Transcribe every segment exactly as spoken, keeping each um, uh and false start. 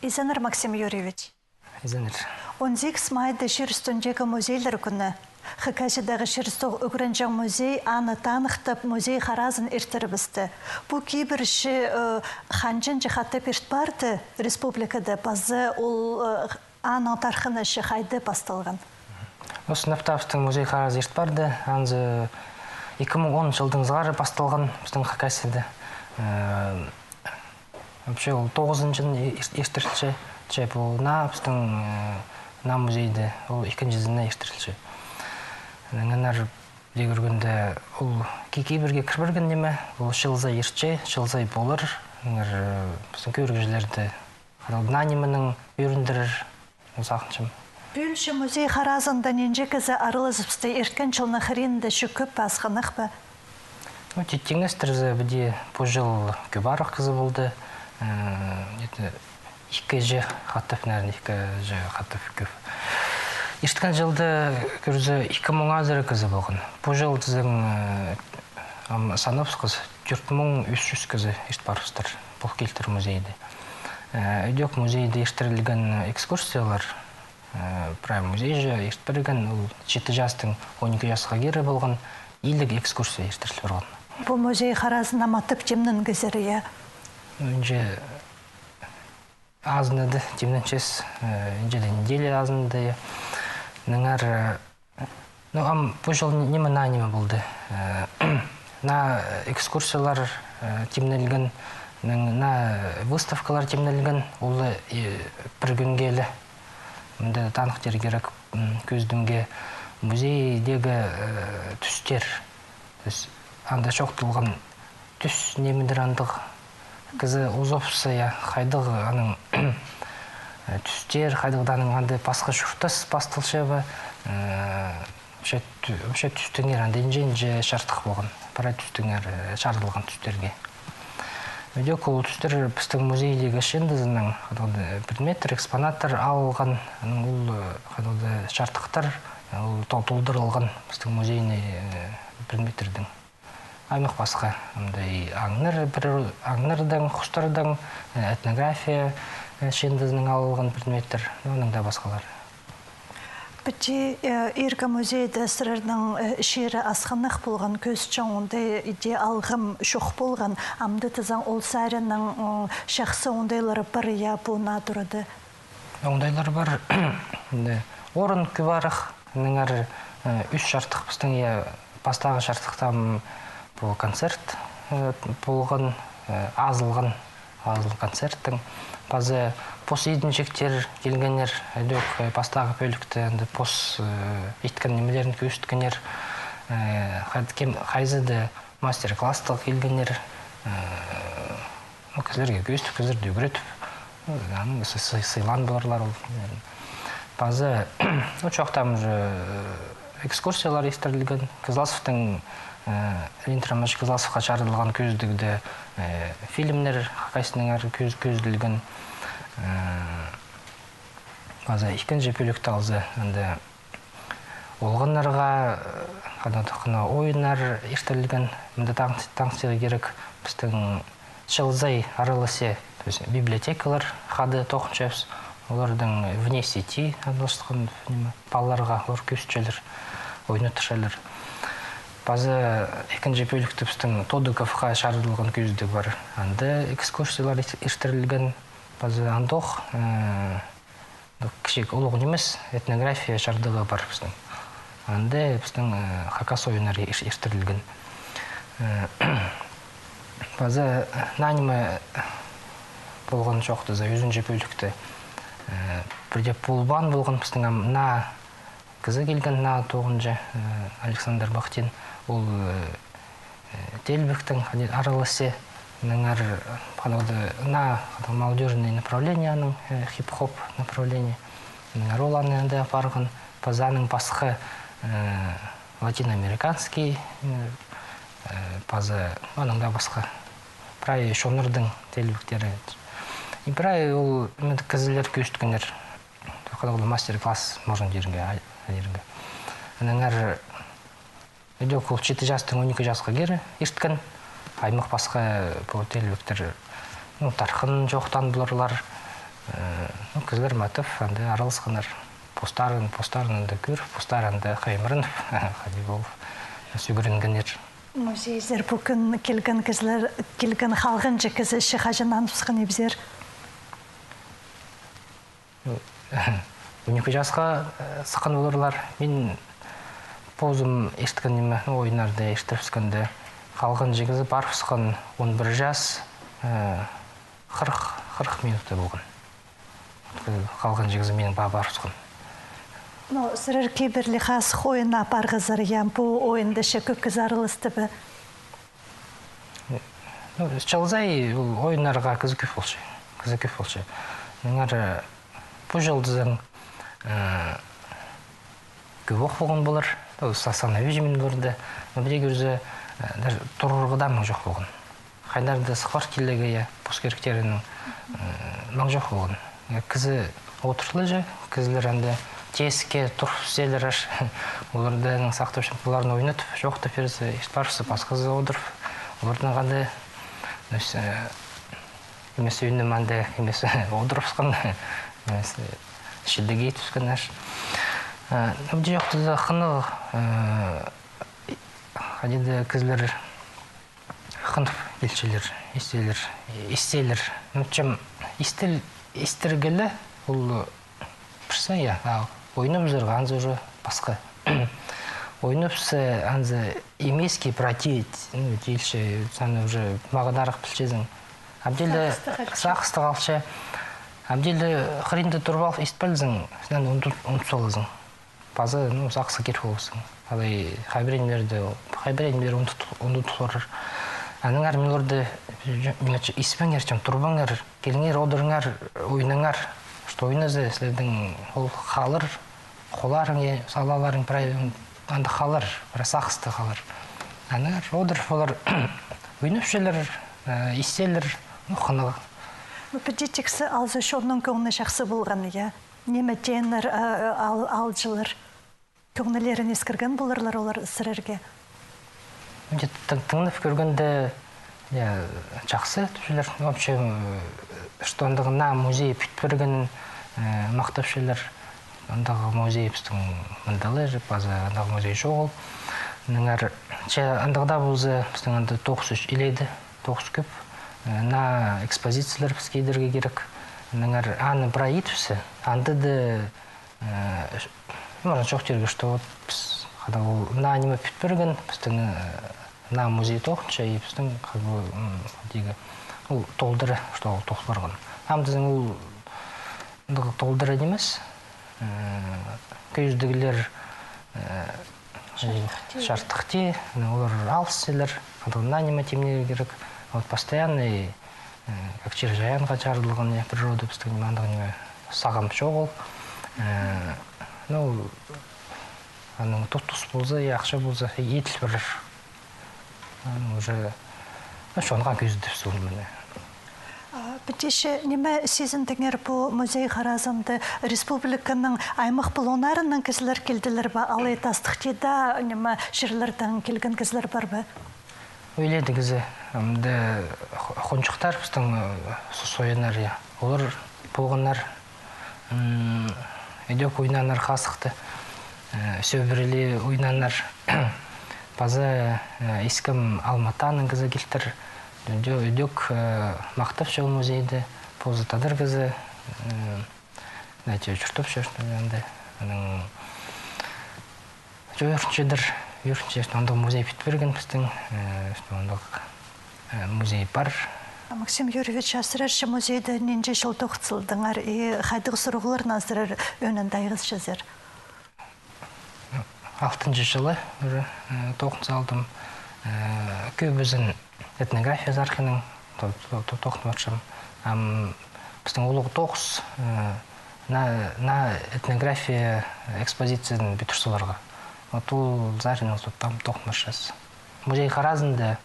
Изеннер, Максим Юрьевич. Изеннер. Он сигіс майда чир ӱстӱндегі музейлер кӱні. Хакасиядағы чир ӱстӱг ӱгренҷең музей аны таныхтап, музей харазын иртірібісті. Пу кибірче, э, ханҷанҷы хатап ирт парды республикада, паза ол, э, аның тархыны че хайда пасталған? Ну, сынап табыстың музей харазы ирт парды, анзы ікі муң он чылдың сығара пасталған пістің Хакасияда. Э, Вообще, ол тоғызынҷы иртірілче, че пу наа пістің, э, наа музейде, ол ікінҷізіне иртірілче. Наңар дее кӧргенде, ол ки-, кибірге кір пирген ниме, ол чыл сай иртче, чыл сай полар, наңар, э, пістің кӧрігҷілерді, ол наа нименің ӧріндірер. Сағынчам. Пӱӱнче музей харазында нинҷе кізі араласыбысты, ирткен чылның хыринда чӱгӱп пасханах па? Ну, ти-, тиңнестірзе, піди пу чыл кӧп арах кізі полды. Э, где-то ікі чӱс хатап, наверное, ікі чӱс хатап кӧп. Ирткен чылда кӧрзе, ікі муң азыра кізі полған. Пу чыл тізең, э, ам санапсхас, тӧрт муң ӱс чӱс кізі ирт парыбыстыр. Пу килтір музейде. Э, ідӧк музейде иртірілген экскурсиялар, э, прай музейҷе ирт пирген, ол читі частың он ікі частха кире полған, иліг экскурсия иртіріл парған. Пу музей харазына матап тимненгезер, я? Ну, інҷе азынада тимненчес, э, інҷе дее неделя азынада, я. Наңар, э, Ну, ам пу чыл ниме, наа ниме полды. Э, наа экскурсиялар, э, тимнелген, наа выставкалар тимнелген, ол, э, пір кӱнге ле. Мында таныхтир кирек, м, кӧзідімге музейдегі, э, тӱстер. То есть, анда чоохталған тӱс нимедір андағ. Кізі узапса, я, хайдағ аның, э, тӱстер, хайдағ-да аның анда пасха чуртас пасталча ба, э, вообще тӱ-, вообще тӱстеңер анда інҷе-інҷе чардых полған. Прай тӱстеңер, э, чарыдылған тӱстерге. Ідӧк ол тӱстер пістің музейдегі чыындызының, хайдағ-да, предметтер, экспонаттар алылған, аның ол, э, хайдағ-да, чардыхтар, ол тол-, толдырылған пістің музейный, э, предметтердең. Аймах пасха, андағ аңнар, пір аңнардаң, хустардаң, э, этнография, э, чыындызынаң алылған предметтер, ну, анаң даа пасхалар. Пу, э, иргі музейде сірернің, э, чирі асхынах полған, кӧзітчең оңдай иди алғым чох полған, амды тізең ол саринаң, м, чахсы оңдайлары пар, я, пу наа турада? Оңдайлар пар. Інде орын кӧп арах, наңар, э, ӱс чардых пістің, я, пастағы чардыхта, м, пу концерт, э, полған, э, азылған, азыл концерттің. Паза пос идінҷектер килгеннер, ідӧк, э, пастағы пӧлікте, інде пос, э, иткен нимелерін кӧзіткеннер, э, хат-, кем, хайзы-да мастер-класстығ килгеннер, э, ну, кізілерге кӧзітіп, кізілерді ӱгретіп, ну, анаң сы-, сы-, сыйлаан поларлар ол. Паза, ну, чоохтаам уже, э, экскурсиялар иртірілген, Кызласовтың, э, Леонид Романович Кызласовха чарыдылған кӧзідігде, э, фильмнер хакасияның ары кӧз-, кӧзіділген, э, паза ікінҷі пӧлікті алза, анда олғаннарға, э, хада-, хада ойыннар иртірілген. Мында таң-, таныстирға кирек, пістің чыл сай араласча, то есть библиотекалар хада тоғынчабыс, оларның вне сети араласхан, ниме, палаларға олар кӧзітчелер, ойнатчалар. Паза ікінҷі пӧлікте пістің Тодыковха чарыдылған кӧзідіг пар. Анда экскурсиялар ир-, иртірілген. Паза андох, э, кічіг улуғ нимес этнография чардығы пар пістің. Анда пістің, э, хакас ойыннары ир-, иртірілген. Э, паза, э, наа ниме полған чоохтаза, ӱзінҷі пӧлікте, э, пірдее полбаан полған пістің, ам, наа кізі килген, наа тоғынҷы, э, Александр Бахтин. Ол, э, Э, теелбектең, хайди, араласча, наңар, э, хайдағ-да, наа, хайдағ, молодёжный направление аның, э, хип-хоп направление. Наңар ол аны анда апарған, паза аның пасха, э, латиноамериканский, э, э, паза, ну, анаң даа пасха. Прай чоннарның теелбектері. И прай ол, м, кізілер кӧзіткеннер. Хайдағ-да мастер-класс, можно тирге, а, тирге. Наңар Ідӧк ол читі частаң он ікі частха кире ирткен. Аймах пасха пу теелбектер, ну, тархын чоохтаан поларлар. Э, ну, кізілер матап, анда араласханнар. Постарын, постарын анда кӧр, постары анда хыймырынып, хайди полып, сӱгіренгеннер. Музейзер пу кӱн килген кізілер, килген халғанҷы кізі чи хаҷан аныбысхан ибзер? Уникі часха, э, сыххан поларлар. Мин позым ирткен ниме, ну, ойыннарда иртірібіскенде, халғанҷы кізі парыбысхан он пір час, э, хырых, хырых минутта полған. Халғанҷы кізі минің паа парыбысхан. Ну, сірер кибірлі хазых ойын апарғазар, я, пу ойында че кӧп кізі араласты ба? Ну, чылзай, ол ойыннарға кізі кӧп полча. Кізі кӧп полча. Наңар, э, пу чылдызың, э, кӧп ох полған полар. Ол са-, санап чӧрчем мин оларны. Но пірее кӧрзе, э, даже турарға даа маң чох полған. Хайдар-да сых пар килерге, я, пос киректерінің, э, маң чох полған. Э, кізі одырылча, кізілер анда теске турып селер аш. Оларны сахтапчам, оларны ойнатып, чоохтап пирзе, ирт парыбысса, пасхазы одырып, оларның хада, то есть, э, нимес, ӱнім анда нимес, одырыбысхан, нимес, э, чидіг итібіскен аш. Э, ну, чох, хынығ, э, хайди даа кізілер хынып килчелер, истелер, истелер. Ну, чем истел-, истергеле, ол пірсі, я, а ойнап чӧрерге анзы уже пасха. Ойнапса, анзы имески противить, ну, тилче, саны уже мағынарах пілчезің. Абдиле сағыстығ алча. Абдиле хыринда турып алып, ист пілзің, сен ундут, ундут салазың. Паза, ну, сағысха кир полыбысың. Алай хабиреннерді, хабиреннер ундут, ундут турар. Аннаңар мин оларды, ниме, испеңер, чем турбаңар, киліңер, одырыңар, ойнаңар. Что ойназа, сілердің ол халар, холарың, е, салаларың, прай, анда халар, прай сағыста халар. Аннаңар одыр, олар ойнапчалар, э, истелер, ну, хынығ. Ну, піди тиксі алза, чонның кӧңні чахсы полған, я. Ниме тееннер, э, ал-, аалҷылар? Кӧңнілерін искірген поларлар олар сірерге? Мин тың-, тыңнап кӧргенде, я, чахсы тіпчелер. В общем, э, что андағ наа музей пӱт пиргенін, э, махтапчалар. Андағ музей пістің мында ла чох, паза андағ музей чоғыл. Наңар, че андағ даа полза, пістің анда тоғыс ӱс иледе, тоғыс кӧп. Э, наа экспозициялар піске идерге кирек. Наңар аны прай итіпсе, анда даа Э, можно чоохтирға, что вот піс, хада ол наа ниме пӱт пирген, пістің, э, наа музей тоғынча, и пістің, как бы, м, тигі, ол толдыра, что ол тоғын парған. Ам тізең ол андағ толдыра нимес, э, кӧзідіглер, э, чартыхти, чартыхти, олар алыс селер, хада наа ниме тимнирге кирек. Вот постоянный Э, как чир-чайаанға чарыдылған, я, природа пістің андағ ниме сағам чоғыл. Э, ну, аның тус-тус полза, я, ахча полза, иділ парар. Аның уже, ну, чонға кӧзідібіс ол мына. А, піди че, ниме сизіндіңер пу музей харазында? Республиканың аймах пулуңнарынаң кізілер килділер бе? Алай тастыхти даа, ниме, чирлердең килген кізілер пар ба? Ӱледе кізі, ам, даа хо-, хонҷыхтар пістің, э, со-, сойаннар, я. Олар полғаннар, м, ідӧк ойнааннар хазыхты, э, сӧбіреле ойнааннар. Паза, э, искем Алматанаң кізі килтір. Ідӧ-, ідӧк, э, махтапча ол музейді. Позы тадар кізі, э, знаете, чуртапча, что ли, анда. Анаң Чо, ӧрінчедір, ӧрінче, что андағ музей пӱт пирген пістің, э, что андағ, э, музей пар. Максим Юрьевич, а сірер че музейді нинҷе чыл тоғынып салдыңар, и хайдағ сурығларны сірер ӧӧнінде айғасчазар? Алтынҷы чылы уже, э, тоғынып салдым. Э, кӧбізін этнография сархинаң то-, то-, то-, тоғынып парчам. Ам пістің улуғ тоғыс, э, наа, наа этнография экспозициязын пӱдір саларға. Вот ол сархинаң то-, там тоғынып парчабыс. Музей харазында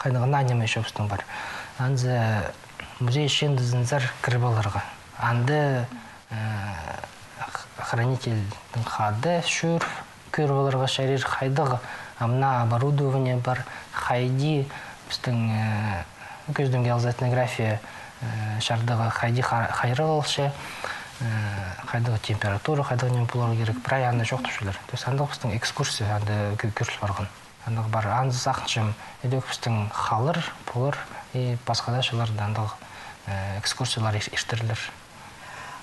хайдағ наа ниме ещё пістің пар. Анзы музей чыындызынзар кіріп аларға. Анда, э, х-, хранительдің хада чӧр кӧр поларға чарир, хайдағ ам наа оборудование пар, хайди пістің, э, кӧзідімге алза, этнография, Э, чардығы хайди ха-, хайралча, э, хайдағ температура, хайдағ ниме поларға кирек, прай анда чоохтапчалар. То есть андағ пістің экскурсия анда кӧ-, кӧріл парған. Андағ пар, анзы сағынчам, идӧк пістің халар, полар и пасха даа чылларда андағ, э, экскурсиялар ир-, иртерлер.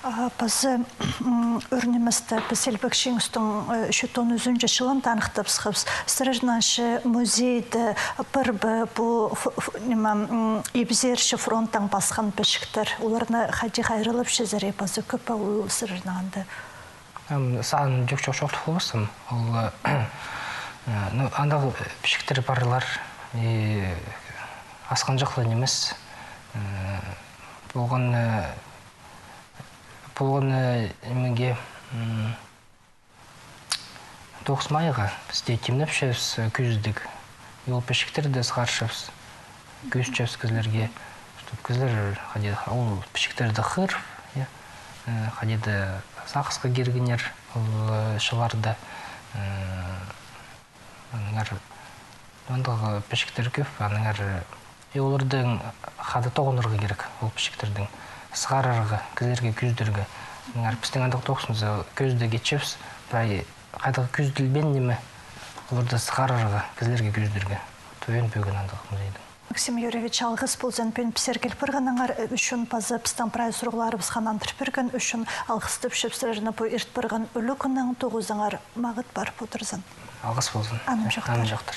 А, пазы, м, ӱр ниместе піс Илбек Чиңістің, э, читон ӱзінҷі чылын таныхтабысхабыс. Сірернің че музейде пір бе пу ф-, ф-, ниме, м, ибзерчі фронттаң пасхан пічіктер. Оларны хайди хайраллапчазар, и пазы кӧп пе ол сірернің анда? Ам, сан чох-чох чоохтап полбассым. Ол, э, ну, андағы пічіктер парлар, и асхынҷахлығ нимес. Э, полған, э, полған, э, нимеге, м, тоғыс майға пісте тимнепчебіс, э, кӱзідіг. И ол пічіктерні сығарчабыс, кӧзітчебіс кізілерге, чтоб кізілер хайди-да ол пічіктерні хығырып, я, э, хайди-да сағысха киргеннер ол, э, чылларда, э, аннаңар андағ пічіктер кӧп, аннаңар, э, и оларның хада тоғынарға кирек, ол пічіктернің сығарарға, кізілерге кӧзідерге. Аннаңар пістің андағ тоғысчабыс, кӧзідіг итчебіс, прай хайдағ кӧзіділбеен ниме, оларны сығарарға, кізілерге кӧзідерге. Тӧӧй пӧгін андағ музейдің. Максим Юрьевич, алғыс ползын пӱӱн пістерге кил парғаныңар, э, ӱчӱн, пазы пістің прай сурығларыбысха нандырып пирген ӱчӱн алғыстапчабыс сірерні пу ирт парған ӱлӱкӱннең, тоғызыңар мағат парып одырзын. Алғыс ползын. Анымҷохтар. Анымҷохтар.